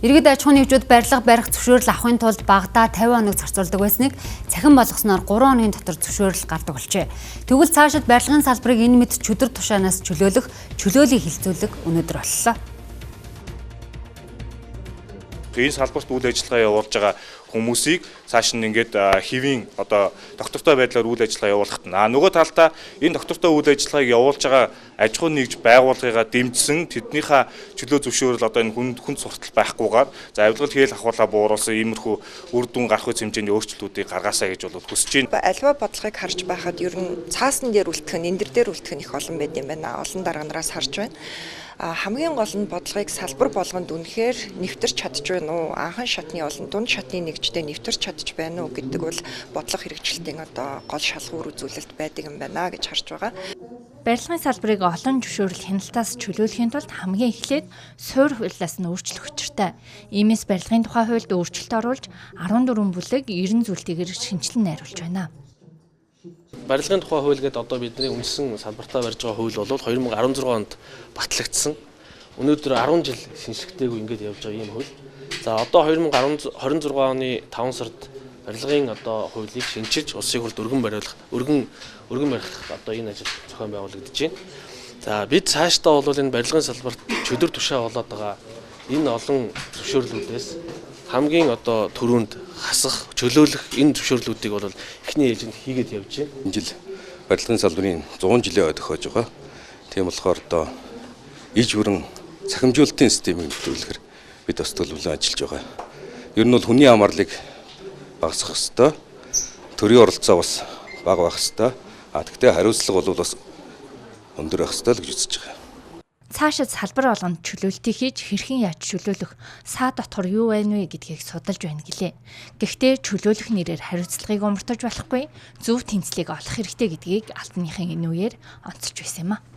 Иргэд аж ахуйн нэгжүүд барилга барих зөвшөөрөл авахын тулд багадаа 50 хоног зарцуулдаг байсныг цахим болгосноор 3 хоногийн дотор зөвшөөрөл гардаг болжээ. Тэгвэл цаашид барилгын салбарыг энэ мэт чөдөр тушаанаас чөлөөлөх, чөлөөлийг хилцүүлэх өнөөдөр боллоо. Энэ салбарт үйл ажиллагаа явуулж байгаа хүмүүсийг цааш нь ингээд хэвийн одоо тогтвортой байдлаар үйл ажиллагаа явуулахад нь нөгөө талдаа энэ тогтвортой үйл ажиллагааг явуулж байгаа аж ахуйн нэгж байгууллагыгаа дэмжсэн тэднийхээ чөлөө зөвшөөрөл одоо энэ хүнд суртал байхгүйгээр за авилгал хээл ахуулаа бууруулсан иймэрхүү үр дүн гарах үе хэмжээний өөрчлөлтүүдийг гаргаасаа гэж бол хүсэж байна. Альва бодлогыг харж байхад ер нь цаасан дээр үлдэх нь, эндэр дээр үлдэх нь их олон байд юм байна. Олон дарга нараас харж байна. Хамгийн гол нь бодлогыг салбар болгонд үнэхээр нэвтэрч чадж байна уу? Анхан шатны олон дунд шатны нэгжтэй нэвтэрч чадж байна уу гэдэг бол бодлого хэрэгжилтийн одоо гол шалгуур үзүүлэлт байдаг юм байна гэж харж байгаа. Барилгын салбарыг олон зөвшөөрөл хяналтаас чөлөөлөхийн тулд хамгийн эхлээд суурь хуулиас нь өөрчлөх учиртай. Иймээс барилгын тухай хуульд өөрчлөлт оруулж 14 бүлэг 90 зүйлтэйгээр шинэчлэн найруулж байна. Барилгын тухай хууль гэдэг одоо бидний үндсэн салбартаа барьж байгаа хууль бол 2016 онд батлагдсан. Өнөөдөр 10 жил шинжлэхтэйгүй ингээд явж байгаа ийм хууль. За одоо 2026 оны 5 сард барилгын одоо хуулийг шинчилж улсын хурлд өргөн бариулах, өргөн барих одоо энэ ажил зохион байгуулагдаж байна. За бид цаашдаа бол энэ барилгын салбарт чөдөр тушаа болоод байгаа энэ олон зөвшөөрлүүдээс хамгийн одоо түрүүнд хасах, чөлөөлөх энэ зөвшөөрлүүдийг бол эхний ээлжинд хийгээд явж байна. Энэ жил барилгын салбарын 100 жилийн ой тохиож байгаа. Тийм болохоор одоо иж бүрэн цахимжуулалтын системийг нэвтрүүлэхээр бид бас төлөвлөн ажиллаж байгаа. Ер нь бол хүний амарлыг багасгах ёстой. Төрийн оролцоо бас бага байх ёстой. А тэгтээ хариуцлага бол бас өндөр байх ёстой л гэж үзэж байгаа. Цаашид салбар болгонд чөлөөлтийг хийж хэрхэн яаж чөлөөлөх, саа дотор юу байна вэ гэдгийг судалж байна гэлээ. Гэхдээ чөлөөлөх нэрээр хариуцлагыг умартаж болохгүй, зөв тэнцлийг олох хэрэгтэй гэдгийг алтныхын энэ үеэр онцолж байсан юм а.